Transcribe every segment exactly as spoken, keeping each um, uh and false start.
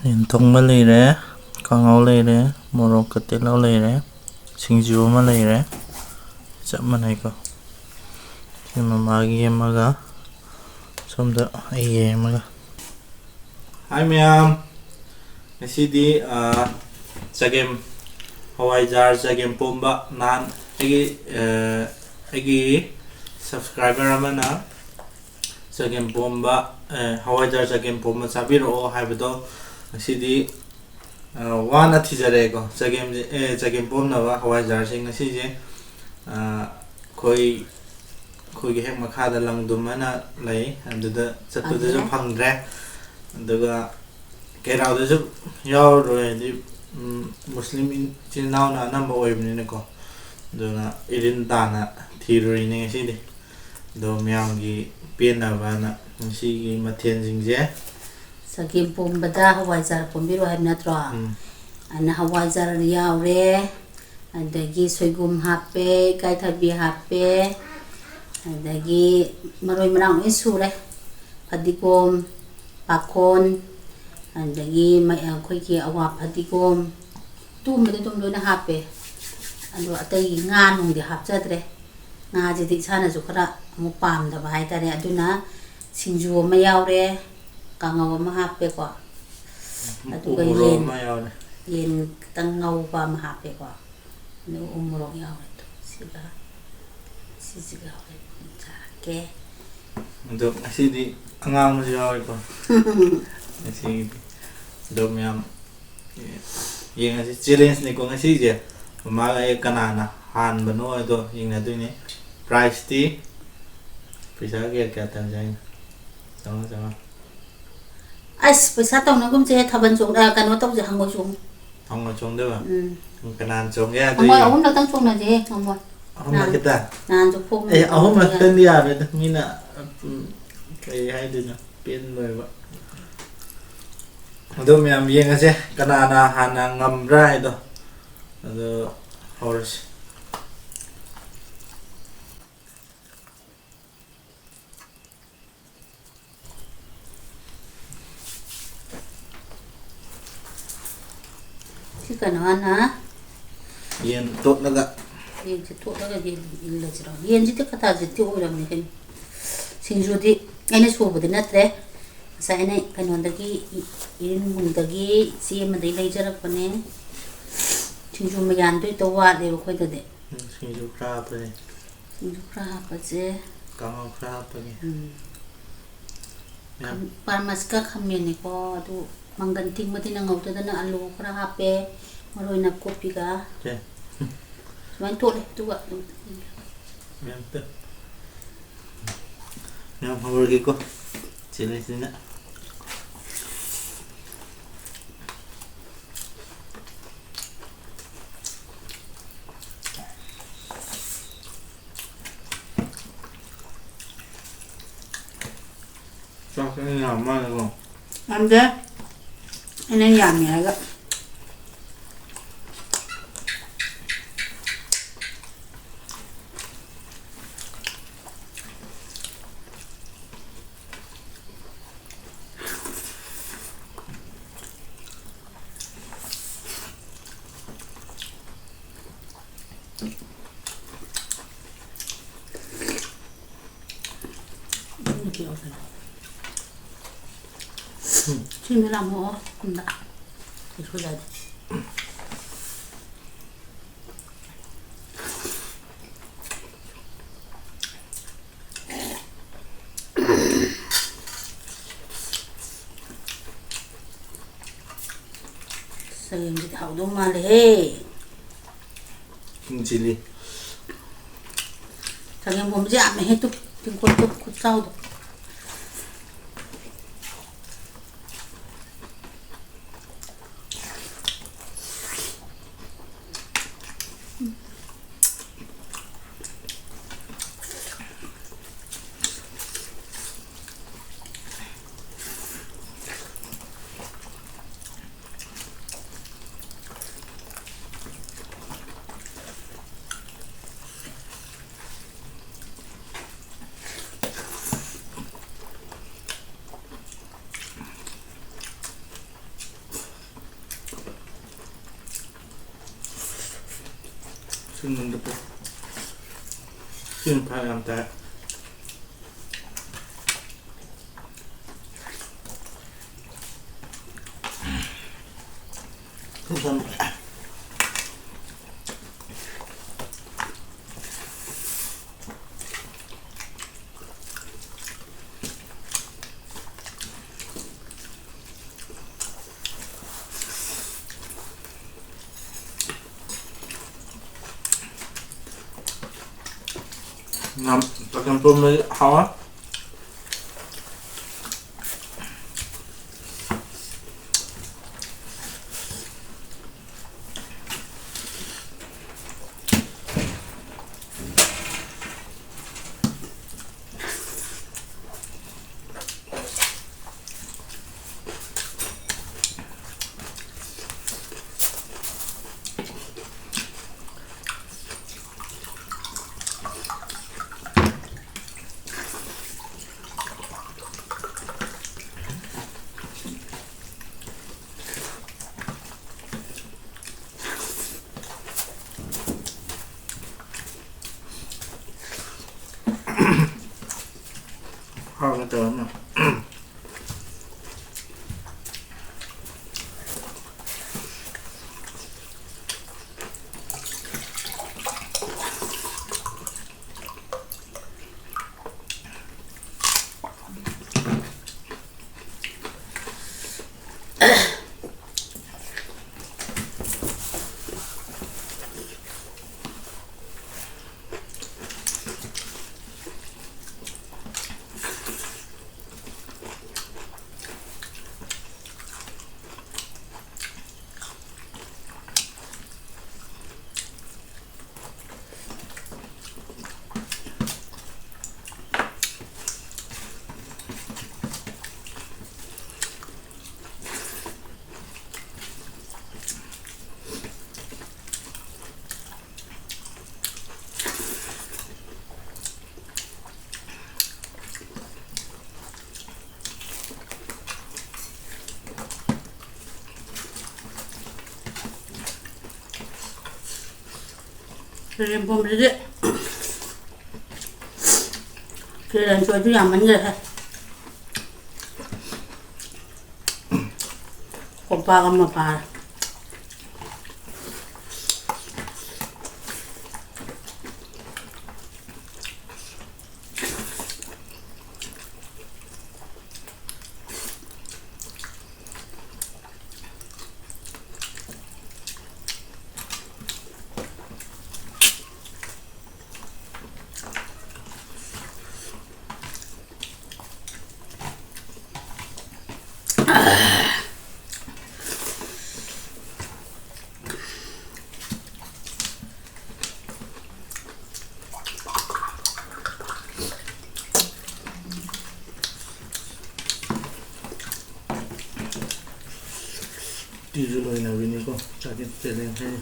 ꯌꯦꯟ ꯊꯣꯡꯕ ꯂꯩꯔꯦ, ꯀꯥꯡꯍꯧ ꯂꯩꯔꯦ, ꯃꯣꯔꯣꯛꯀ ꯇꯤꯜꯍꯧ ꯂꯩꯔꯦ, ꯁꯤꯡꯖꯨ ꯑꯃ ꯂꯩꯔꯦ꯫ ꯆꯞ ꯃꯥꯟꯅꯩꯀꯣ꯫ ꯁꯤ ꯃꯃꯥꯒꯤ ꯑꯃꯒ, ꯁꯣꯝꯗ ꯑꯩꯒꯤ ꯑꯃꯒ꯫ ꯍꯥꯏ ꯃꯌꯥꯝ, ꯉꯁꯤꯗꯤ, ꯑ, ꯆꯒꯦꯝ, ꯍꯋꯥꯏꯖꯥꯔ ꯆꯒꯦꯝ ꯄꯣꯝꯕ꯫ ꯅꯍꯥꯟ ꯑꯩꯒꯤ, ꯑ, ꯑꯩꯒꯤ subscriber ꯑꯃꯅ ꯆꯒꯦꯝ ꯄꯣꯝꯕ, ꯑ, ꯍꯋꯥꯏꯖꯥꯔ ꯆꯒꯦꯝ ꯄꯣꯝꯕ ꯆꯥꯕꯤꯔꯛꯑꯣ ꯍꯥꯏꯕꯗꯣ ꯉꯁꯤꯗꯤ, ꯑ, ꯋꯥꯅ ꯊꯤꯖꯔꯛꯑꯦꯀꯣ꯫ ꯆꯒꯦꯝꯁꯦ, ꯑꯦ, ꯆꯒꯦꯝ ꯄꯣꯝꯅꯕ ꯍꯋꯥꯏꯖꯥꯔꯁꯦ ꯉꯁꯤꯁꯦ, ꯑ, ꯑꯩꯈꯣꯏ, ꯑꯩꯈꯣꯏꯒꯤ ꯍꯦꯛ ꯃꯈꯥꯗ ꯂꯪꯗꯨꯝ ꯍꯥꯏꯅ ꯂꯩ, ꯑꯗꯨꯗ ꯆꯠꯄꯗꯁꯨ ꯐꯪꯗ꯭ꯔꯦ꯫ ꯐꯪꯗ꯭ꯔꯦ꯫ ꯑꯗꯨꯒ ꯀꯩꯔꯥꯎꯗꯁꯨ ꯌꯥꯎꯔꯔꯣꯏ, ꯍꯥꯏꯗꯤ, ꯎꯝ, ꯃꯨꯁꯂꯤꯝ ꯏꯆꯤꯜ ꯏꯅꯥꯎꯅ ꯑꯅꯝꯕ ꯑꯣꯏꯕꯅꯤꯅꯀꯣ꯫ ꯑꯗꯨꯅ ꯏꯔꯤꯟ ꯇꯥꯅ ꯊꯤꯔꯨꯔꯤꯅꯦ ꯉꯁꯤꯗꯤ꯫ ꯑꯗꯣ ꯃꯌꯥꯝꯒꯤ ꯄꯦꯟꯅꯕꯅ ꯉꯁꯤꯒꯤ ꯃꯊꯦꯜꯁꯤꯡꯁꯦ꯫ ꯆꯒꯦꯝ ꯄꯣꯝꯕꯗ ꯍꯋꯥꯏꯖꯥꯔ ꯄꯣꯝꯕꯤꯔꯣ ꯍꯥꯏꯕ ꯅꯠꯇ꯭ꯔꯣ? ꯎꯝ꯫ ꯑꯗꯨꯅ ꯍꯋꯥꯏꯖꯥꯔ ꯌꯥꯎꯔꯦ, ꯑꯗꯒꯤ ꯁꯣꯏꯕꯨꯝ ꯍꯥꯞꯄꯦ, ꯏꯀꯥꯏꯊꯕꯤ ꯍꯥꯞꯄꯦ, ꯑꯗꯒꯤ ꯃꯔꯣꯏ ꯃꯔꯥꯡ ꯂꯣꯏ ꯁꯨꯔꯦ꯫ ꯐꯗꯤꯒꯣꯝ, ꯄꯥꯈꯣꯟ, ꯑꯗꯒꯤ ꯃ-, ꯑꯩꯈꯣꯏꯒꯤ ꯑꯋꯥ ꯐꯗꯤꯒꯣꯝ, ꯑꯗꯨꯒꯨꯝꯕꯗꯤ ꯑꯗꯨꯝ ꯂꯣꯏꯅ ꯍꯥꯞꯄꯦ꯫ ꯑꯗꯣ ꯑꯇꯩ ꯉꯥ ꯅꯨꯡꯗꯤ ꯍꯥꯞꯆꯗ꯭ꯔꯦ꯫ ꯉꯥꯁꯤꯗꯤ ꯏꯁꯥꯅꯁꯨ ꯈꯔ ꯑꯃꯨꯛ ꯄꯥꯝꯗꯕ ꯍꯥꯏꯇꯥꯔꯦ꯫ ꯑꯗꯨꯅ ꯁꯤꯡꯖꯨ ꯑꯃ ꯌꯥꯎꯔꯦ, ꯀꯥꯡꯉꯧ ꯑꯃ ꯍꯥꯞꯄꯦꯀꯣ꯫ ꯑꯗꯨꯒ ꯎꯃꯣꯔꯣꯛ ꯌꯦꯟ, ꯑꯃ ꯌꯥꯎꯔꯦ꯫ ꯌꯦꯟ ꯈꯤꯇꯪ ꯉꯧꯕ ꯑꯃ ꯍꯥꯞꯄꯦꯀꯣ꯫ ꯑꯗꯨꯒ ꯎꯃꯣꯔꯣꯛ ꯌꯥꯎꯔꯦ꯫ ꯑꯗꯣ ꯁꯤꯒ, ꯁꯤꯁꯤꯒ ꯍꯣꯔꯦꯟ ꯆꯥꯔꯛꯀꯦ꯫ ꯑꯗꯣ ꯉꯁꯤꯗꯤ ꯑꯉꯥꯡꯕꯁꯨ ꯌꯥꯎꯔꯦꯀꯣ꯫ ꯉꯁꯤꯒꯤꯗꯤ꯫ ꯑꯗꯣ ꯃꯌꯥꯝ ꯌꯦꯡꯉꯁꯤ, challengeꯅꯤꯀꯣ ꯉꯁꯤꯁꯦ꯫ ꯃꯃꯥꯒ ꯑꯩ ꯀꯅꯥꯅ ꯍꯥꯟꯕꯅꯣ ꯍꯥꯏꯗꯣ ꯌꯦꯡꯅꯗꯣꯏꯅꯦ꯫ Prizeꯇꯤ ꯄꯩꯁꯥ ꯀꯌꯥ ꯀꯌꯥ ꯇꯥꯟꯁꯦ ꯍꯥꯏꯅꯣ? ꯆꯥꯝꯃꯉꯥ, ꯆꯥꯝꯃꯉꯥ꯫ ꯑꯁ, ꯄꯩꯁꯥ ꯇꯧꯅꯒꯨꯝꯁꯦ, ꯊꯥꯕꯜ ꯆꯣꯡ-, ꯑ, ꯀꯩꯅꯣ ꯇꯧꯁꯦ, ꯍꯪꯉꯣꯏ ꯆꯣꯡ-, ꯍꯪꯉꯣꯏ ꯆꯣꯡꯗꯣꯏꯕ? ꯎꯝ꯫ ꯀꯅꯥꯅ ꯆꯣꯡꯒꯦ ꯍꯪꯉꯣꯏ ꯍꯥꯏꯗꯣꯏꯅꯦ? ꯑꯍꯨꯝꯂꯛꯇꯪ ꯆꯣꯡꯅꯁꯦ, ꯍꯪꯉꯣꯏ꯫ ꯑꯍꯨꯝꯂꯛ ꯅꯍꯥꯟ, ꯈꯤꯇ? ꯅꯍꯥꯟꯁꯨ ꯈꯣꯡꯅ ꯑꯦ, ꯆꯣꯡꯉꯒ ꯑꯍꯨꯝꯂꯛꯇꯪꯗꯤ ꯌꯥꯔꯣꯏꯗ, ꯃꯤꯅ, ꯎꯝ, ꯀꯩ ꯍꯥꯏꯗꯣꯏꯅꯣ, ꯄꯦꯟꯂꯣꯏꯕ꯫ ꯑꯗꯣ ꯃꯌꯥꯝ ꯌꯦꯡꯉꯁꯦ, ꯀꯅꯥꯅ ꯍꯥꯟꯅ ꯉꯝꯕ꯭ꯔꯥ ꯍꯥꯏꯗꯣ꯫ ꯑꯗꯣ ꯍꯧꯔꯁꯤ꯫ ꯀꯩꯅꯣ ꯍꯥꯟꯅ ꯌꯦꯟ ꯇꯣꯠꯂꯒ꯫ ꯌꯦꯟꯁꯦ ꯇꯣꯠꯂꯒ ꯌꯦꯟ ꯏꯜꯂꯁꯤꯔꯣ? ꯌꯦꯟꯁꯤꯗꯤ ꯈꯇꯥꯁꯤꯗꯤ ꯑꯣꯏꯔꯕꯅꯤ ꯀꯩꯅꯣ꯫ ꯁꯤꯡꯖꯨꯗꯤ ꯑꯩꯅ ꯁꯨꯕꯗꯤ ꯅꯠꯇ꯭ꯔꯦ꯫ ꯉꯁꯥꯏ ꯑꯩꯅ ꯀꯩꯅꯣꯗꯒꯤ, ꯏ-, ꯏꯔꯤꯟꯕꯨꯡꯗꯒꯤ ꯏꯆꯦ ꯑꯃꯗꯒꯤ ꯂꯩꯖꯔꯛꯄꯅꯦ꯫ ꯁꯤꯡꯖꯨ ꯃꯌꯥꯟꯗꯣ ꯍꯦꯛꯇ ꯋꯥꯠꯂꯦꯕ ꯑꯩꯈꯣꯏꯗꯗꯤ꯫ ꯎꯝ, ꯁꯤꯡꯖꯨ ꯈꯔ ꯍꯥꯞꯄꯅꯦ꯫ ꯁꯤꯡꯖꯨ ꯈꯔ ꯍꯥꯞꯄꯁꯦ꯫ ꯀꯥꯡꯉꯧ ꯈꯔ ꯍꯥꯞꯄꯒꯦ꯫ ꯎꯝ꯫ ꯃꯌꯥꯝ꯫ ꯈꯥꯝ-, ꯄꯥꯔꯃꯁꯀ ꯈꯥꯃꯦꯟꯅꯦꯀꯣ꯫ ꯑꯗꯨ ꯃꯪꯒꯟ ꯇꯤꯡꯕꯗꯤ ꯅꯪꯍꯧꯗꯗꯅ ꯑꯂꯨ ꯈꯔ ꯍꯥꯞꯄꯦ, ꯃꯔꯣꯏ ꯅꯥꯀꯨꯞꯄꯤꯒ꯫ ꯁꯦ꯫ ꯁꯨꯃꯥꯏꯅ ꯇꯣꯠꯂꯦ, ꯑꯗꯨꯒ ꯑꯗꯨꯝ꯫ ꯃꯌꯥꯝ ꯇ-, ꯃꯌꯥꯝ ꯍꯧꯔꯒꯦꯀꯣ꯫ ꯆꯦ ꯂꯩꯁꯤꯅ꯫ ꯆꯥꯛꯁꯦ ꯑꯩꯅ ꯌꯥꯝ ꯃꯥꯜꯂꯦꯀꯣ꯫ ꯌꯥꯝꯗꯦ꯫ ꯑꯩꯅ ꯌꯥꯝꯃꯤ ꯍꯥꯏꯔꯒ꯫ ꯁꯤꯃ ꯂꯥꯝꯃꯛꯑꯣ ꯀꯨꯝꯗ꯫ ꯀꯩꯁꯨ ꯌꯥꯗꯦ꯫ ꯆꯒꯦꯝꯁꯤꯗꯤ ꯍꯥꯎꯗꯧ ꯃꯥꯜꯂꯦꯍꯦ꯫ King chilli꯫ ꯆꯒꯦꯝ ꯄꯣꯝꯕꯁꯦ ꯌꯥꯝꯃꯦꯍꯦ ꯇꯨ꯫ ꯇꯦꯡꯀꯣꯠꯇꯣ ꯈꯨꯠꯆꯥꯎꯗꯣ꯫ ꯇꯤꯟ ꯐꯥ ꯌꯥꯝ ꯇꯥꯏ꯫ ꯌꯥꯝ ꯆꯒꯦꯝ ꯄꯣꯝꯕꯗꯤ ꯍꯥꯎꯋꯦ꯫ ꯍꯥꯎꯅ ꯇꯧꯔꯝꯃꯣ꯫ ꯆꯒꯦꯝ ꯄꯣꯝꯕꯁꯤꯗꯤ ꯀꯦꯔꯟ ꯆꯣꯏꯗꯨ ꯌꯥꯝꯃꯟꯈ꯭ꯔꯦꯍꯦ꯫ ꯀꯣꯝꯄꯥꯛ ꯑꯃ ꯐꯥꯔꯦ꯫ ꯎꯇꯤꯁꯨ ꯂꯣꯏꯅꯕꯤꯅꯤꯀꯣ, ꯆꯥꯛꯇꯤ ꯆꯦꯜꯂꯦ ꯉꯁꯤꯗꯤ꯫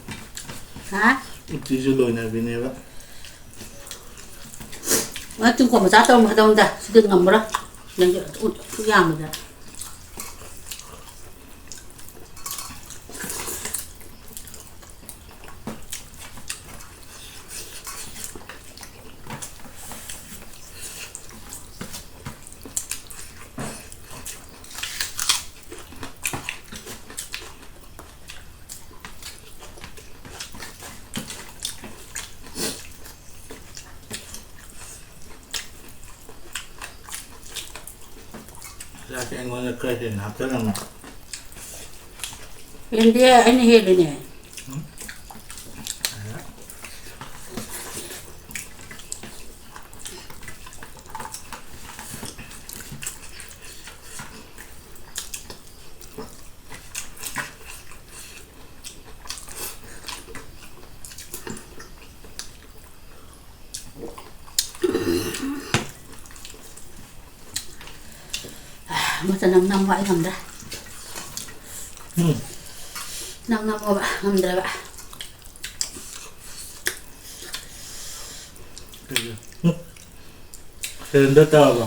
ꯍꯥ? ꯎꯇꯤꯁꯨ ꯂꯣꯏꯅꯕꯤꯅꯦꯕ꯫ ꯅꯪ ꯇꯨꯡꯀꯣ ꯃꯆꯥ ꯇꯧꯔꯝꯒꯗꯧꯅꯤꯗ, ꯁꯤꯗꯤ ꯉꯝꯃꯔꯣꯏ꯫ ꯅꯪꯁꯨ ꯎ-, ꯎ ꯌꯥꯝꯕꯗ꯫ ꯆꯥꯛꯁꯦ ꯑꯩꯉꯣꯟꯗ ꯈꯔ ꯍꯦꯟꯅ ꯍꯥꯞꯆꯜꯂꯝꯃꯣ꯫ ꯍꯦꯟꯗꯦ, ꯑꯩꯅ ꯍꯦꯜꯂꯤꯅꯦ꯫ ꯎꯝ꯫ ꯃꯆꯅꯝ ꯅꯝꯕ ꯑꯩ ꯉꯝꯗ꯭ꯔꯦ꯫ ꯎꯝ꯫ ꯅꯝ ꯅꯝꯃꯣꯕ ꯉꯝꯗ꯭ꯔꯦꯕ꯫ ꯀꯩꯅꯣ? ꯎꯝ꯫ ꯀꯩꯅꯣꯝꯇ ꯇꯧꯔꯕꯣ?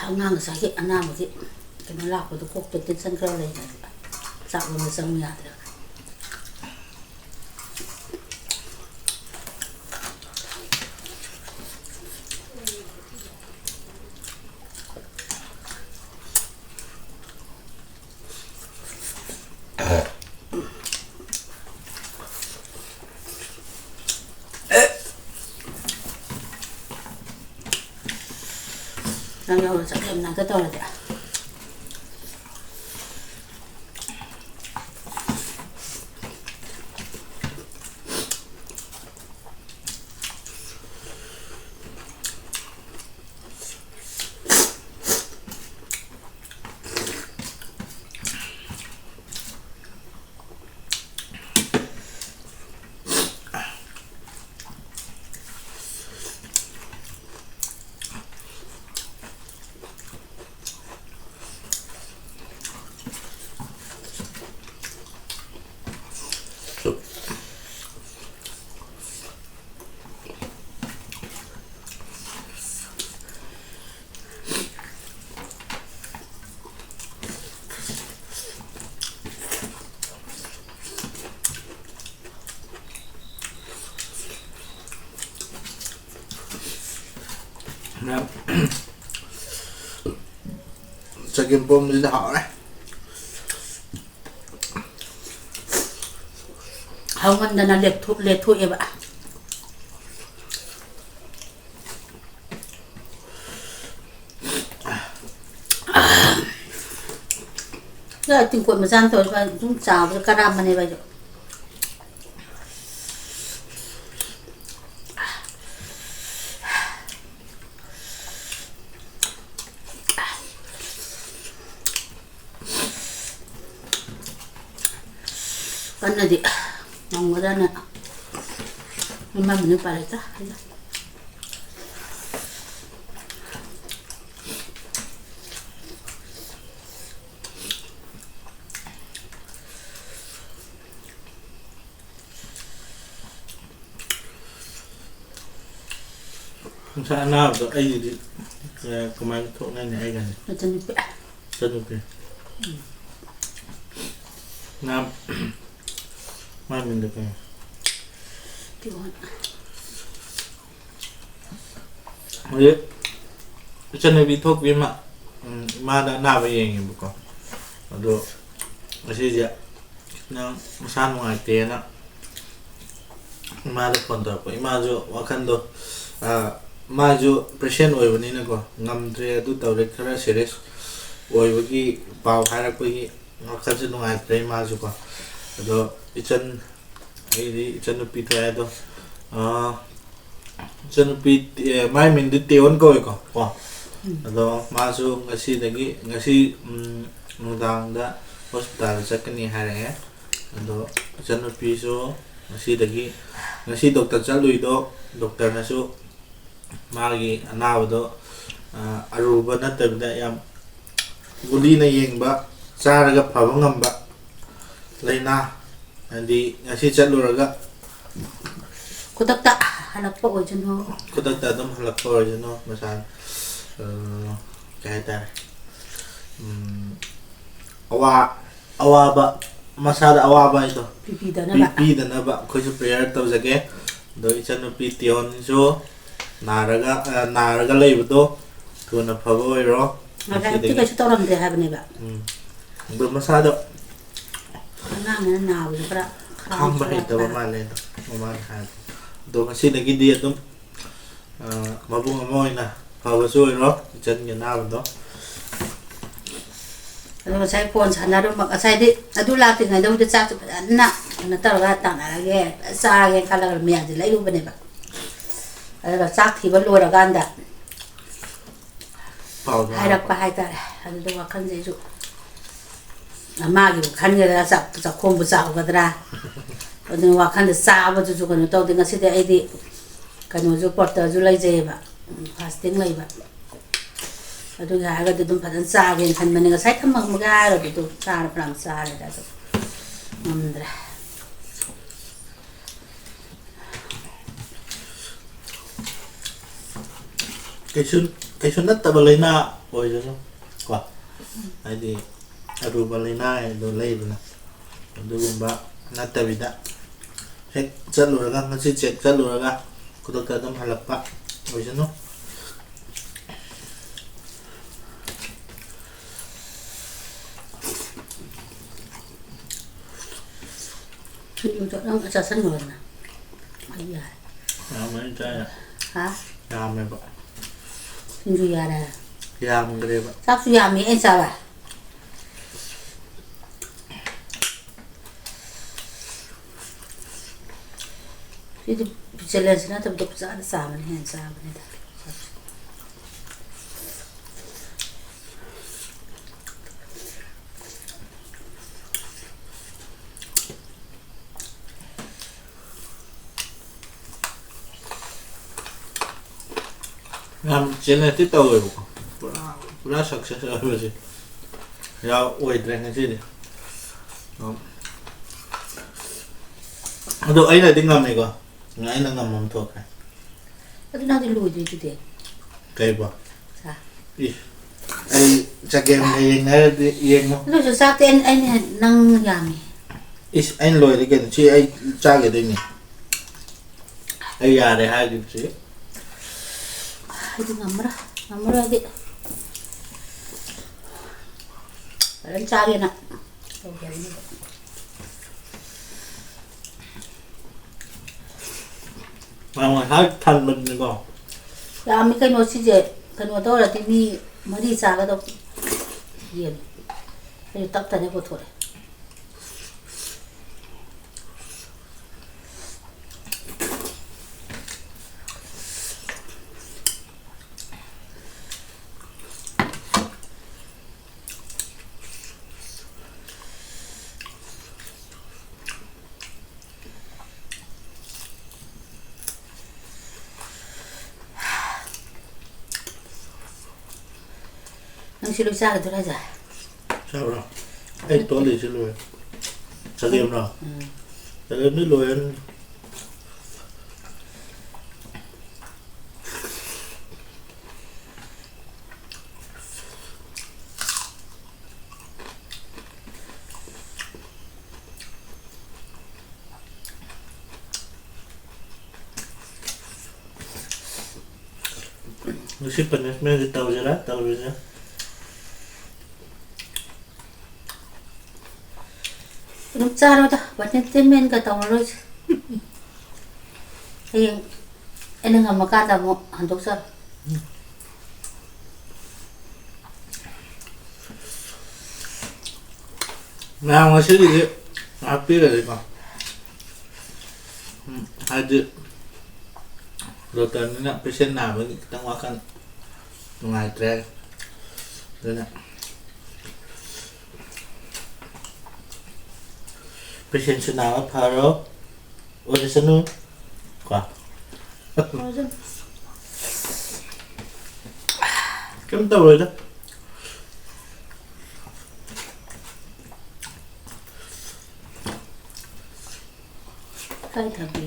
ꯑꯉꯥꯡ ꯉꯁꯥꯏꯒꯤ ꯑꯅꯥꯕꯒꯤ ꯀꯩꯅꯣ ꯂꯥꯛꯄꯗꯣ ꯀꯣꯛꯇ tension ꯈꯔ ꯂꯩꯅ ꯆꯥꯛ ꯂꯣꯟꯕ ꯆꯪꯉꯨ ꯌꯥꯗ꯭ꯔꯦ꯫ ꯌꯥꯎꯔ ꯆꯠꯂꯦ ꯅꯪꯒ ꯇꯧꯔꯗꯤ꯫ ꯆꯒꯦꯝ ꯄꯣꯝꯕꯁꯤꯗꯤ ꯍꯥꯎꯔꯦ꯫ ꯍꯧꯃꯟꯗꯅ ꯂꯦꯞꯊꯣꯛ-, ꯂꯦꯞꯊꯣꯛꯑꯦꯕ꯫ ꯌꯥ, ꯇꯤꯡꯀꯣꯠ ꯃꯆꯥ ꯑꯃ ꯇꯧꯔꯒ ꯑꯗꯨꯝ ꯆꯥꯕꯗ ꯀꯔꯥꯝꯕꯅꯦꯕ ꯑꯩꯁꯨ꯫ ꯀꯟꯅꯗꯤ ꯉꯝꯒꯗ꯭ꯔꯅ ꯏꯃꯥ ꯃꯅꯨ ꯄꯥꯜꯂꯦꯇ꯫ ꯉꯁꯥꯏ ꯑꯅꯥꯕꯗꯣ ꯑꯩꯒꯤꯗꯤ, ꯑꯦ, ꯀꯃꯥꯏꯅ ꯊꯣꯛꯅꯅꯤ ꯑꯩꯒꯅꯤ? ꯃꯆꯟꯅꯨꯄꯤ꯫ ꯃꯆꯟꯅꯨꯄꯤ꯫ ꯉꯥ, ꯃꯥ ꯃꯤꯡꯗꯣ ꯀꯩ? ꯄꯤꯌꯣꯟ꯫ ꯍꯧꯖꯤꯛ ꯏꯆꯟꯅꯨꯄꯤ ꯊꯣꯛꯄꯤ ꯑꯃ, ꯎꯝ, ꯏꯃꯥꯗ ꯑꯅꯥꯕ ꯌꯦꯡꯉꯦꯕꯀꯣ꯫ ꯑꯗꯣ ꯉꯁꯤꯁꯦ ꯅꯪ ꯃꯁꯥ ꯅꯨꯡꯉꯥꯏꯇꯦꯅ ꯏꯃꯥꯗ ꯐꯣꯟ ꯇꯧꯔꯛꯄ꯫ ꯏꯃꯥꯁꯨ ꯋꯥꯈꯜꯗꯣ, ꯑ, ꯃꯥꯁꯨ ꯄ꯭ꯔꯦꯁꯦꯟ ꯑꯣꯏꯕꯅꯤꯅꯀꯣ, ꯉꯝꯗ꯭ꯔꯦ, ꯑꯗꯨ ꯇꯧꯔꯦ, ꯈꯔ ꯁꯦꯔꯤꯌꯁ ꯑꯣꯏꯕꯒꯤ ꯄꯥꯎ ꯍꯥꯏꯔꯛꯄꯒꯤ ꯋꯥꯈꯜꯁꯨ ꯅꯨꯡꯉꯥꯏꯇ꯭ꯔꯦ ꯃꯥꯁꯨꯀꯣ꯫ ꯑꯗꯣ ꯏꯆꯟ, ꯑꯩꯗꯤ ꯏꯆꯟꯅꯨꯄꯤ ꯊꯣꯛꯑꯦ꯫ ꯑꯗꯣ, ꯑꯥ, ꯏꯆꯟꯅꯨꯄꯤ, ꯑꯦ, ꯃꯥꯏ ꯃꯤꯡꯗꯤ ꯇꯦꯌꯣꯟ ꯀꯧꯋꯦꯀꯣ, ꯀꯣ꯫ ꯎꯝ꯫ ꯑꯗꯣ ꯃꯥꯁꯨ ꯉꯁꯤꯗꯒꯤ, ꯉꯁꯤ, ꯎꯝ, ꯅꯨꯡꯗꯥꯡꯗ ꯍꯣꯁꯄꯤꯇꯥꯜꯗ ꯆꯠꯀꯅꯤ ꯍꯥꯏꯔꯛꯑꯦ꯫ ꯑꯗꯣ ꯏꯆꯟꯅꯨꯄꯤꯁꯨ ꯉꯁꯤꯗꯒꯤ, ꯉꯁꯤ ꯗꯣꯛꯇꯔ ꯆꯠꯂꯨꯏꯗꯣ, ꯗꯣꯛꯇꯔꯅꯁꯨ ꯃꯥꯒꯤ ꯑꯅꯥꯕꯗꯣ, ꯑ, ꯑꯔꯨꯕ ꯅꯠꯇꯕꯤꯗ ꯌꯥꯝ ꯒꯨꯂꯤꯅ ꯌꯦꯡꯕ, ꯆꯥꯔꯒ ꯐꯕ ꯉꯝꯕ ꯂꯥꯏꯅꯥ, ꯍꯥꯏꯗꯤ ꯉꯁꯤ ꯆꯠꯂꯨꯔꯒ ꯈꯨꯗꯛꯇ ꯍꯜꯂꯛꯄ ꯑꯣꯏꯖꯅꯨ꯫ ꯈꯨꯗꯛꯇ ꯑꯗꯨꯝ ꯍꯜꯂꯛꯄ ꯑꯣꯏꯖꯅꯨ, ꯃꯁꯥ, ꯑ, ꯀꯩ ꯍꯥꯏꯇꯥꯔꯦ, ꯎꯝ, ꯑꯋꯥ-, ꯑꯋꯥꯕ, ꯃꯁꯥꯗ ꯑꯋꯥꯕ ꯍꯥꯏꯗꯣ ꯄꯤꯕꯤꯗꯅꯕ꯫ ꯄꯤ-, ꯄꯤꯗꯅꯕ ꯑꯩꯈꯣꯏꯁꯨ ꯄ꯭ꯔꯦꯌꯔ ꯇꯧꯖꯒꯦ꯫ ꯑꯗꯣ ꯏꯆꯟꯅꯨꯄꯤ ꯇꯤꯌꯣꯟꯁꯨ ꯅꯥꯔꯒ, ꯑ, ꯅꯥꯔꯒ ꯂꯩꯕꯗꯣ ꯊꯨꯅ ꯐꯕ ꯑꯣꯏꯔꯣ꯫ ꯉꯁꯥꯏ ꯉꯁꯤꯗꯒꯤ꯫ ꯀꯩꯁꯨ ꯇꯧꯔꯝꯗꯦ ꯍꯥꯏꯕꯅꯦꯕ꯫ ꯎꯝ꯫ ꯑꯗꯣ ꯃꯁꯥꯗꯣ ꯑꯉꯥꯡꯅꯤꯅ ꯅꯥꯕꯁꯨ ꯈꯔ ꯈꯥꯡꯕ ꯈꯥꯡꯕꯁꯨ ꯍꯩꯇꯕ ꯋꯥꯠꯄ꯫ ꯃꯥꯜꯂꯦ ꯑꯗꯣ ꯃꯃꯥꯅ ꯍꯥꯏꯕꯗꯣ꯫ ꯑꯗꯣ ꯉꯁꯤꯗꯒꯤꯗꯤ ꯑꯗꯨꯝ, ꯑ, ꯃꯕꯨꯡ ꯑꯃ ꯑꯣꯏꯅ ꯐꯕꯁꯨ ꯑꯣꯏꯔꯣ, ꯏꯆꯟꯒꯤ ꯑꯅꯥꯕꯗꯣ꯫ ꯑꯗꯣ ꯉꯁꯥꯏ ꯐꯣꯟ ꯁꯥꯟꯅꯔꯨꯕ, ꯉꯁꯥꯏꯗꯤ ꯑꯗꯨ ꯂꯥꯛꯇ꯭ꯔꯤꯉꯩꯗꯕꯨꯗꯤ ꯆꯥꯛꯁꯨ ꯐꯖꯅ ꯀꯩꯅꯣ ꯇꯧꯔꯒ ꯇꯥꯟꯅꯔꯒꯦ, ꯆꯥꯒꯦ ꯈꯜꯂꯒ ꯃꯌꯥꯝꯁꯦ ꯂꯩꯔꯨꯕꯅꯦꯕ꯫ ꯑꯗꯨꯒ ꯆꯥꯛ ꯊꯤꯕ ꯂꯣꯏꯔꯀꯥꯟꯗ ꯄꯥꯎꯗꯣ ꯍꯥꯏꯔꯛꯄ ꯍꯥꯏꯔꯛꯄ꯫ ꯍꯥꯏꯇꯥꯔꯦ꯫ ꯑꯗꯨꯗ ꯋꯥꯈꯜꯁꯦ ꯑꯩꯁꯨ ꯃꯥꯒꯤꯕꯨ ꯈꯟꯒꯗ꯭ꯔꯥ, ꯆꯥꯛ-, ꯆꯥꯛꯈꯣꯝꯕꯨ ꯆꯥꯎꯒꯗ꯭ꯔꯥ, ꯑꯗꯨꯅ ꯋꯥꯈꯜꯗ ꯆꯥꯕꯗꯨꯁꯨ ꯀꯩꯅꯣ ꯇꯧꯗꯦ꯫ ꯉꯁꯤꯗꯤ ꯑꯩꯗꯤ ꯀꯩꯅꯣꯁꯨ, ꯄꯣꯔꯇꯔꯁꯨ ꯂꯩꯖꯩꯌꯦꯕ, ꯐꯥꯁꯇꯤꯡ ꯂꯩꯕ꯫ ꯑꯗꯨꯒꯤ ꯍꯥꯏꯔꯒꯗꯤ ꯑꯗꯨꯝ ꯐꯖꯅ ꯆꯥꯒꯦꯅ ꯈꯟꯕꯅꯦ꯫ ꯉꯁꯥꯏ ꯊꯝꯃꯝꯃꯒꯦ ꯍꯥꯏꯔꯒꯗꯤ ꯑꯗꯨꯝ ꯆꯥꯔ ꯐꯅꯌꯥꯝ ꯆꯥꯔꯦꯗ, ꯑꯗꯨ ꯉꯝꯗ꯭ꯔꯦ꯫ ꯀꯩꯁꯨ, ꯀꯩꯁꯨ ꯅꯠꯇꯕ ꯂꯥꯏꯅꯥ ꯑꯣꯏꯔꯁꯨ ꯀꯣ, ꯍꯥꯏꯗꯤ ꯑꯔꯨꯕ ꯂꯥꯏꯅꯥ ꯍꯥꯏꯗꯣ ꯂꯩꯗꯅ, ꯑꯗꯨꯒꯨꯝꯕ ꯅꯠꯇꯕꯤꯗ ꯍꯦꯛ ꯆꯠꯂꯨꯔꯒ, ꯉꯁꯤ ꯆꯦꯛ ꯆꯠꯂꯨꯔꯒ ꯈꯨꯗꯛꯇ ꯑꯗꯨꯝ ꯍꯜꯂꯛꯄ ꯑꯣꯏꯁꯅꯨ꯫ ꯁꯤꯡꯖꯨꯗꯣ ꯅꯪ ꯆꯥꯁꯟꯈ꯭ꯔꯣꯗꯅ꯫ ꯑꯩ ꯌꯥꯔꯦ꯫ ꯌꯥꯝ ꯃꯥꯏꯅ ꯆꯥ ꯌꯥꯏ꯫ ꯍꯥ? ꯌꯥꯝꯃꯦꯕ꯫ ꯁꯤꯡꯖꯨ ꯌꯥꯔꯦ꯫ ꯌꯥꯝꯈ꯭ꯔꯦꯕ꯫ ꯆꯥꯛꯁꯨ ꯌꯥꯝꯃꯤ ꯑꯩ ꯆꯥꯕ꯫ ꯁꯤꯗꯤ ꯆꯦꯂꯦꯟꯖ ꯅꯠꯇꯕꯗ ꯄꯨꯆꯥꯗ ꯆꯥꯕꯅ ꯍꯦꯟꯅ ꯆꯥꯕꯅꯤꯗ꯫ ꯌꯥꯝ ꯆꯦꯂꯦꯟꯖꯇꯤ ꯇꯧꯋꯦꯕꯀꯣ꯫ ꯄꯨꯔꯥ ꯄꯨꯔꯥ ꯁꯛꯁꯦꯁ ꯑꯣꯏꯕꯁꯦ ꯌꯥꯎ ꯑꯣꯏꯗ꯭ꯔꯦ ꯉꯁꯤꯗꯤ꯫ ꯑꯝ, ꯑꯗꯣ ꯑꯩꯅꯗꯤ ꯉꯝꯃꯦꯀꯣ꯫ ꯑꯩꯅ ꯉꯝꯕ ꯑꯃ ꯊꯣꯛꯈ꯭ꯔꯦ꯫ ꯑꯗꯨ ꯅꯪꯗꯤ ꯂꯣꯏꯗ꯭ꯔꯤꯗꯨꯗꯤ꯫ ꯀꯩꯕꯣ? ꯁꯥ꯫ ꯏꯁ, ꯑꯩ ꯆꯒꯦꯝꯒ ꯌꯦꯡꯅꯔꯗꯤ ꯌꯦꯡꯉꯣ꯫ ꯑꯗꯨꯁꯨ ꯆꯥꯛꯇꯤ ꯑꯩꯅ ꯑꯩꯅ ꯍꯦꯟ- ꯅꯪ ꯌꯥꯝꯃꯤ꯫ ꯏꯁ, ꯑꯩꯅ ꯂꯣꯏꯔꯦ ꯀꯩꯅꯣ꯫ ꯁꯤ ꯑꯩ ꯆꯥꯒꯗꯣꯏꯅꯤ꯫ ꯑꯩ ꯌꯥꯔꯦ ꯍꯥꯏꯈꯤꯕꯁꯤ꯫ ꯑꯩꯗꯤ ꯉꯝꯃꯔꯣꯏ꯫ ꯉꯝꯃꯔꯣꯏ ꯍꯥꯏꯗꯤ ꯐꯖꯅ ꯆꯥꯒꯦꯅ ꯇꯧꯖꯕꯅꯦꯕ꯫ ꯃꯥ ꯉꯁꯥꯏ ꯊꯟꯕꯅꯤꯀꯣ꯫ ꯌꯥꯝꯃꯤ ꯀꯩꯅꯣ ꯁꯤꯁꯦ꯫ ꯀꯩꯅꯣ ꯇꯧꯔꯗꯤ ꯃꯤ ꯃꯔꯤ ꯆꯥꯒꯗꯧ꯫ ꯌꯦꯡꯉꯨ꯫ ꯑꯩꯁꯨ ꯇꯞ ꯇꯥꯅ ꯄꯨꯊꯣꯔꯛꯑꯦ꯫ ꯅꯪ ꯁꯤ ꯂꯣꯏ ꯆꯥꯒꯗꯣꯏꯔꯣ ꯍꯥꯏꯁꯦ? ꯆꯥꯕ꯭ꯔꯣ? ꯑꯩ ꯇꯣꯠꯂꯤꯁꯤ ꯂꯣꯏꯔꯦ꯫ ꯆꯒꯦꯝꯔꯣ? ꯎꯝ꯫ ꯆꯒꯦꯝꯗꯤ ꯂꯣꯏꯔꯅꯤ꯫ ꯉꯁꯤ ꯄꯅꯤꯁꯃꯦꯟꯁꯤ ꯇꯧꯁꯤꯔꯥ ꯇꯧꯔꯣꯏꯁꯤꯔꯥ? ꯑꯗꯨꯝ ꯆꯥꯔꯣꯗ, ꯄꯅꯤꯁꯃꯦꯟꯒ ꯇꯧꯔꯔꯣꯏꯁꯦ꯫ ꯍꯌꯦꯡ ꯑꯩꯅ ꯉꯝꯃꯀꯥꯟꯗ ꯑꯃꯨꯛ ꯍꯟꯗꯣꯛꯆꯔꯣ꯫ ꯃꯌꯥꯝ ꯉꯁꯤꯒꯤꯗꯤ ꯍꯥꯞꯄꯤꯔꯒꯦꯀꯣ꯫ ꯎꯝ, ꯍꯥꯏꯗꯤ ꯗꯣꯛꯇꯔꯅꯤꯅ ꯄꯦꯁꯦꯟ ꯅꯥꯕꯒꯤ ꯈꯤꯇꯪ ꯋꯥꯈꯜ ꯅꯨꯡꯉꯥꯏꯇ꯭ꯔꯦ꯫ ꯑꯗꯨꯅ ꯄꯦꯁꯦꯟꯁꯨ ꯅꯥꯕ ꯐꯔꯣ, ꯑꯣꯏꯔꯁꯅꯨ ꯀꯣ꯫ ꯀꯩꯝ ꯇꯧꯔꯣꯏꯗ꯫ ꯏꯀꯥꯏꯊꯕꯤ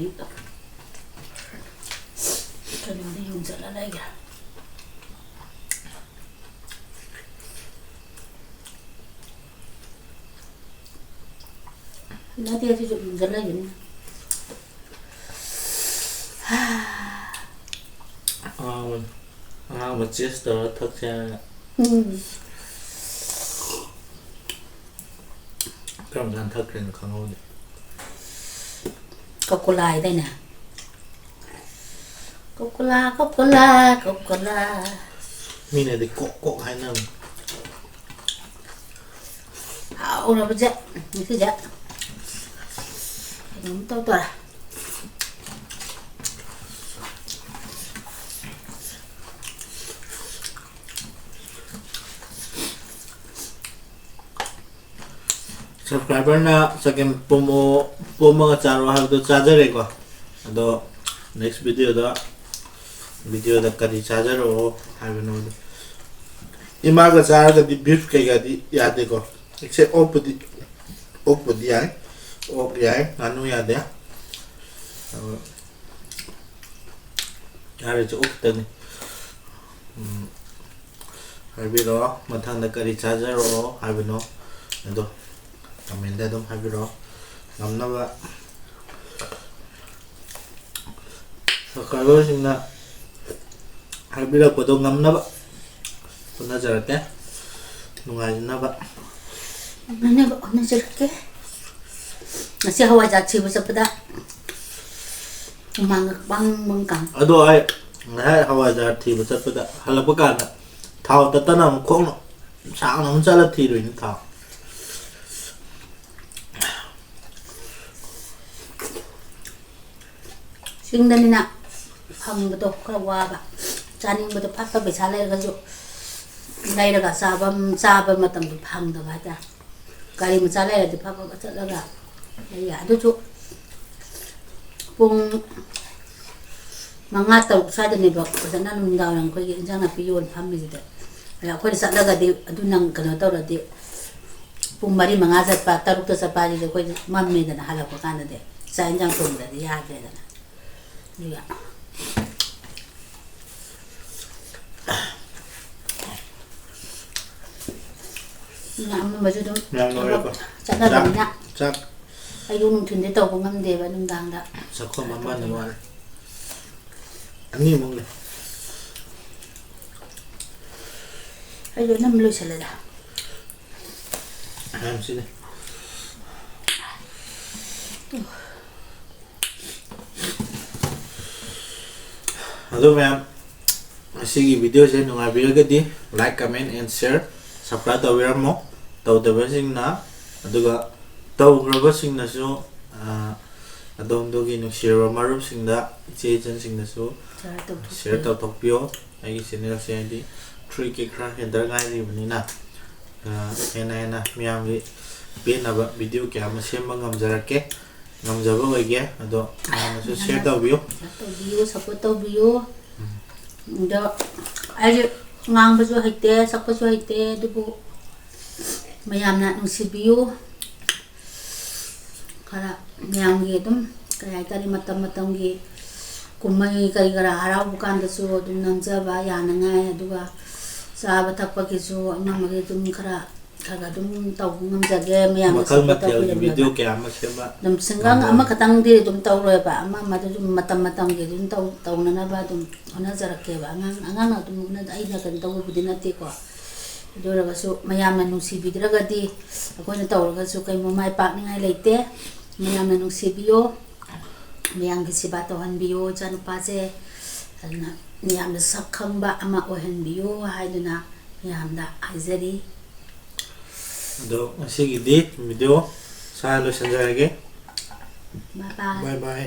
ꯀꯩꯅꯣꯗ ꯌꯨꯡꯁꯤꯜꯂ ꯂꯩꯈ꯭ꯔꯦ꯫ ꯅꯠꯇꯦ, ꯑꯁꯤꯁꯨ ꯌꯨꯡꯁꯤꯜ ꯂꯩꯕꯅꯤꯅ꯫ ꯑꯉꯥꯡꯕ, ꯑꯉꯥꯡꯕ ꯆꯦꯁ ꯇꯧꯔꯒ ꯊꯛꯁꯦ ꯍꯥꯏꯔꯒ ꯎꯝ꯫ ꯀꯔꯝ ꯀꯥꯟꯗ ꯊꯛꯈ꯭ꯔꯦꯅꯣ ꯈꯪꯍꯧꯗꯦ꯫ ꯀꯣꯀꯣꯂꯥ ꯍꯥꯏꯗꯥꯏꯅꯦ? ꯀꯣꯀꯣꯂꯥ, ꯀꯣꯀꯣꯂꯥ, ꯀꯣꯀꯣꯂꯥ꯫ ꯃꯤꯅꯗꯤ ꯀꯣꯛ ꯀꯣꯛ ꯍꯥꯏꯅꯕꯅꯤ꯫ ꯍꯥꯎꯔꯕꯁꯦ ꯉꯁꯤꯁꯦ ꯀꯩꯅꯣꯝ ꯇꯧ ꯇꯧꯔꯦ꯫ ꯁꯕꯁꯀ꯭ꯔꯥꯏꯕꯔꯅ ꯆꯒꯦꯝ ꯄꯣꯝꯃꯣ, ꯄꯣꯝꯃꯒ ꯆꯥꯔꯣ ꯍꯥꯏꯕꯗꯣ ꯆꯥꯖꯔꯦꯀꯣ꯫ ꯑꯗꯣ ꯅꯦꯛꯁ ꯚꯤꯗꯤꯑꯣꯗ, ꯚꯤꯗꯤꯑꯣꯗ ꯀꯔꯤ ꯆꯥꯖꯔꯛꯑꯣ ꯍꯥꯏꯕꯅꯣꯗꯣ꯫ ꯏꯃꯥꯒ ꯆꯥꯔꯒꯗꯤ ꯕꯤꯐ ꯀꯩꯀꯥꯗꯤ ꯌꯥꯗꯦꯀꯣ꯫ ꯑꯦꯛꯁꯦꯞ ꯑꯣꯛꯄꯨꯗꯤ, ꯑꯣꯛꯄꯨꯗꯤ ꯌꯥꯏ, ꯑꯣꯛ ꯌꯥꯏ, ꯉꯥꯅꯨ ꯌꯥꯗꯦ꯫ ꯑꯗꯣ ꯌꯥꯔꯤꯁꯦ ꯑꯣꯛ ꯈꯛꯇꯅꯤ꯫ ꯎꯝ, ꯍꯥꯏꯕꯤꯔꯛꯑꯣ, ꯃꯊꯪꯗ ꯀꯔꯤ ꯆꯥꯖꯔꯛꯑꯣ ꯍꯥꯏꯕꯅꯣ ꯑꯗꯣ ꯀꯃꯦꯟꯗ ꯑꯗꯨꯝ ꯍꯥꯏꯕꯤꯔꯛꯑꯣ꯫ ꯉꯝꯅꯕ ꯁꯕꯁꯀ꯭ꯔꯥꯏꯕꯔꯁꯤꯡꯅ ꯍꯥꯏꯕꯤꯔꯛꯄꯗꯣ ꯉꯝꯅꯕ ꯍꯣꯠꯅꯖꯔꯛꯀꯦ, ꯅꯨꯡꯉꯥꯏꯖꯅꯕ꯫ ꯉꯝꯅꯕ ꯍꯣꯠꯅꯖꯔꯛꯀꯦ꯫ ꯉꯁꯤ ꯍꯋꯥꯏꯖꯥꯔ ꯊꯤꯕ ꯆꯠꯄꯗ ꯍꯨꯃꯥꯡꯒ ꯕꯪ ꯕꯪ ꯀꯥꯡ꯫ ꯑꯗꯣ ꯑꯩ ꯉꯁꯥꯏ ꯍꯋꯥꯏꯖꯥꯔ ꯊꯤꯕ ꯆꯠꯄꯗ ꯍꯜꯂꯛꯄ ꯀꯥꯟꯗ ꯊꯥꯎ ꯇꯠꯇꯅ ꯑꯃꯨꯛ ꯈꯣꯡꯅ ꯁꯥꯡꯅ ꯑꯃꯨꯛ ꯆꯠꯂ ꯊꯤꯔꯨꯏꯅꯤ ꯊꯥꯎ꯫ ꯆꯤꯡꯗꯅꯤꯅ ꯐꯪꯕꯗꯣ ꯈꯔ ꯋꯥꯕ, ꯆꯥꯅꯤꯡꯕꯗꯣ ꯐꯠ ꯐꯠ ꯄꯩꯁꯥ ꯂꯩꯔꯒꯁꯨ ꯂꯩꯔꯒ ꯆꯥꯕꯝ-, ꯆꯥꯕ ꯃꯇꯝꯗꯣ ꯐꯪꯗꯕ ꯍꯥꯏꯇꯥꯔꯦ꯫ ꯒꯥꯔꯤ ꯃꯆꯥ ꯂꯩꯔꯗꯤ ꯐꯠ ꯐꯠ ꯆꯠꯂꯒ ꯂꯩ ꯌꯥꯏ꯫ ꯑꯗꯨꯁꯨ ꯄꯨꯡ ꯃꯉꯥ ꯇꯔꯨꯛ ꯁ꯭ꯋꯥꯏꯗꯅꯦꯕ ꯐꯖꯅ ꯅꯨꯡꯗꯥꯡ ꯋꯥꯏꯔꯝ ꯑꯩꯈꯣꯏꯒꯤ ꯏꯟꯖꯥꯡ ꯅꯥꯄꯤ ꯌꯣꯟ ꯐꯝꯃꯤꯁꯤꯗꯤ꯫ ꯑꯗ ꯑꯩꯈꯣꯏꯅ ꯆꯠꯂꯒꯗꯤ ꯑꯗꯨ ꯅꯪ ꯀꯩꯅꯣ ꯇꯧꯔꯗꯤ ꯄꯨꯡ ꯃꯔꯤ ꯃꯉꯥ ꯆꯠꯄ, ꯇꯔꯨꯛꯇ ꯆꯠꯄ ꯍꯥꯏꯁꯤꯗꯤ ꯑꯩꯈꯣꯏꯗꯤ ꯃꯝꯃꯦꯗꯅ, ꯍꯜꯂꯛꯄ ꯀꯥꯟꯗꯗꯤ ꯆꯥꯛ ꯏꯟꯖꯥꯡ ꯊꯣꯡꯗ꯭ꯔꯗꯤ ꯌꯥꯗ꯭ꯔꯦꯗꯅ꯫ ꯑꯗꯨꯒ ꯃꯌꯥꯝ ꯑꯃꯁꯨ ꯑꯗꯨꯝ ꯌꯥꯝ ꯊꯕꯛ ꯂꯣꯏꯔꯦꯀꯣ꯫ ꯆꯠꯅꯕꯅꯤꯅ ꯆꯥꯛ, ꯆꯥꯛ꯫ ꯑꯌꯨꯛ ꯅꯨꯡꯊꯤꯜꯗꯤ ꯇꯧꯕ ꯉꯝꯗꯦꯕ, ꯅꯨꯡꯗꯥꯡꯗ꯫ ꯆꯥꯛꯈꯣꯝ ꯑꯃ ꯑꯅꯤ ꯋꯥꯠꯂꯦ꯫ ꯑꯅꯤꯃꯨꯛ ꯂꯩ꯫ ꯑꯩꯁꯨ ꯑꯅꯝꯕ ꯂꯣꯏꯁꯤꯜꯂꯦꯗ꯫ ꯃꯌꯥꯝ ꯁꯤꯅꯤ꯫ ꯑꯗꯣ ꯃꯌꯥꯝ, ꯉꯁꯤꯒꯤ videoꯁꯦ ꯅꯨꯡꯉꯥꯏꯕꯤꯔꯒꯗꯤ like, comment and share, subscribe ꯇꯧꯕꯤꯔꯝꯃꯣ꯫ ꯇꯧꯗꯕꯁꯤꯡꯅ, ꯑꯗꯨꯒ ꯇꯧꯈ꯭ꯔꯕꯁꯤꯡꯅꯁꯨ, ꯑ, ꯑꯗꯣꯝꯗꯨꯒꯤ ꯅꯨꯡꯁꯤꯔꯕ ꯃꯔꯨꯞꯁꯤꯡꯗ, ꯏꯆꯦ ꯏꯆꯟꯁꯤꯡꯗꯁꯨ share ꯇꯧꯊꯣꯛꯄꯤꯌꯨ꯫ Share ꯇꯧꯊꯣꯛꯄꯤꯌꯣ꯫ ꯑꯩꯒꯤ channelꯁꯦ ꯍꯥꯏꯗꯤ three K ꯈꯔ ꯍꯦꯟꯗ ꯉꯥꯏꯔꯤꯕꯅꯤꯅ, ꯑ, ꯍꯦꯟꯅ ꯍꯦꯟꯅ ꯃꯤꯌꯥꯝꯒꯤ ꯄꯦꯟꯅꯕ video ꯀꯌꯥ ꯑꯃ ꯁꯦꯝꯕ ꯉꯝꯖꯔꯛꯀꯦ꯫ ꯉꯝꯖꯕ ꯑꯣꯏꯒꯦ꯫ ꯑꯗꯣ ꯃꯌꯥꯝꯅꯁꯨ share ꯇꯧꯕꯤꯌꯨ꯫ Share ꯇꯧꯕꯤꯌꯨ, support ꯇꯧꯕꯤꯌꯨ꯫ ꯎꯝ꯫ ꯑꯗꯣ ꯑꯩꯁꯦ ꯉꯥꯡꯕꯁꯨ ꯍꯩꯇꯦ, ꯁꯛꯄꯁꯨ ꯍꯩꯇꯦ, ꯑꯗꯨꯕꯨ ꯃꯌꯥꯝꯅ ꯅꯨꯡꯁꯤꯕꯤꯌꯨ꯫ ꯈꯔ ꯃꯌꯥꯝꯒꯤ ꯑꯗꯨꯝ, ꯀꯩ ꯍꯥꯏꯇꯥꯔꯦ, ꯃꯇꯝ ꯃꯇꯝꯒꯤ ꯀꯨꯝꯍꯩ ꯀꯔꯤ ꯀꯔꯥ ꯍꯔꯥꯎꯕ ꯀꯥꯟꯗꯁꯨ ꯑꯗꯨꯝ ꯅꯝꯖꯕ ꯌꯥꯅꯉꯥꯏ, ꯑꯗꯨꯒ ꯆꯥꯕ ꯊꯛꯄꯒꯤꯁꯨ ꯑꯃ ꯑꯃꯒꯤ ꯑꯗꯨꯝ ꯈꯔ ꯈꯔ ꯈꯔ ꯑꯗꯨꯝ ꯇꯧꯕ ꯉꯝꯖꯒꯦ, ꯃꯌꯥꯝꯅ ꯃꯈꯜ support ꯃꯊꯦꯜꯒꯤ ꯇꯧꯕꯤꯔꯝꯅꯕ꯫ Video ꯀꯌꯥ ꯑꯃ ꯁꯦꯝꯕ ꯑꯗꯨꯝ ꯁꯤꯡꯒꯥꯡ ꯉꯝꯕ ꯑꯃꯈꯛꯇꯪꯗꯤ ꯑꯗꯨꯝ ꯇꯧꯔꯣꯏꯕ, ꯑꯃ ꯑꯃꯗ ꯑꯗꯨꯝ ꯃꯇꯝ ꯃꯇꯝꯒꯤ ꯑꯗꯨꯝ ꯇꯧ-, ꯇꯧꯅꯅꯕ ꯑꯗꯨꯝ ꯍꯣꯠꯅꯖꯔꯛꯀꯦꯕ꯫ ꯑꯉꯥꯡ, ꯑꯉꯥꯡꯅ ꯑꯗꯨꯝ ꯍꯣꯠꯅ-, ꯑꯩꯅ ꯀꯩꯅꯣ ꯇꯧꯕꯕꯨꯗꯤ ꯅꯠꯇꯦꯀꯣ꯫ ꯑꯗꯨ ꯑꯣꯏꯔꯒꯁꯨ ꯃꯌꯥꯝꯅ ꯅꯨꯡꯁꯤꯕꯤꯗ꯭ꯔꯒꯗꯤ ꯑꯩꯈꯣꯏꯅ ꯇꯧꯔꯒꯁꯨ ꯀꯩꯅꯣ ꯃꯥꯏ ꯄꯥꯛꯅꯤꯡꯉꯥꯏ ꯂꯩꯇꯦ꯫ ꯃꯌꯥꯝꯅ ꯅꯨꯡꯁꯤꯕꯤꯌꯣ꯫ ꯃꯌꯥꯝꯒꯤ ꯁꯦꯕꯥ ꯇꯧꯍꯟꯕꯤꯌꯨ ꯏꯆꯥꯅꯨꯄꯥꯁꯦ, ꯑꯗꯨꯅ ꯃꯌꯥꯝꯅ ꯁꯛ ꯈꯪꯕ ꯑꯃ ꯑꯣꯏꯍꯟꯕꯤꯌꯨ ꯍꯥꯏꯗꯨꯅ ꯃꯌꯥꯝꯗ ꯍꯥꯏꯖꯔꯤ꯫ ꯑꯗꯣ ꯉꯁꯤꯒꯤꯗꯤ video ꯁ꯭ꯋꯥꯏ ꯂꯣꯏꯁꯤꯟꯖꯔꯒꯦ꯫ Bye bye. Bye bye.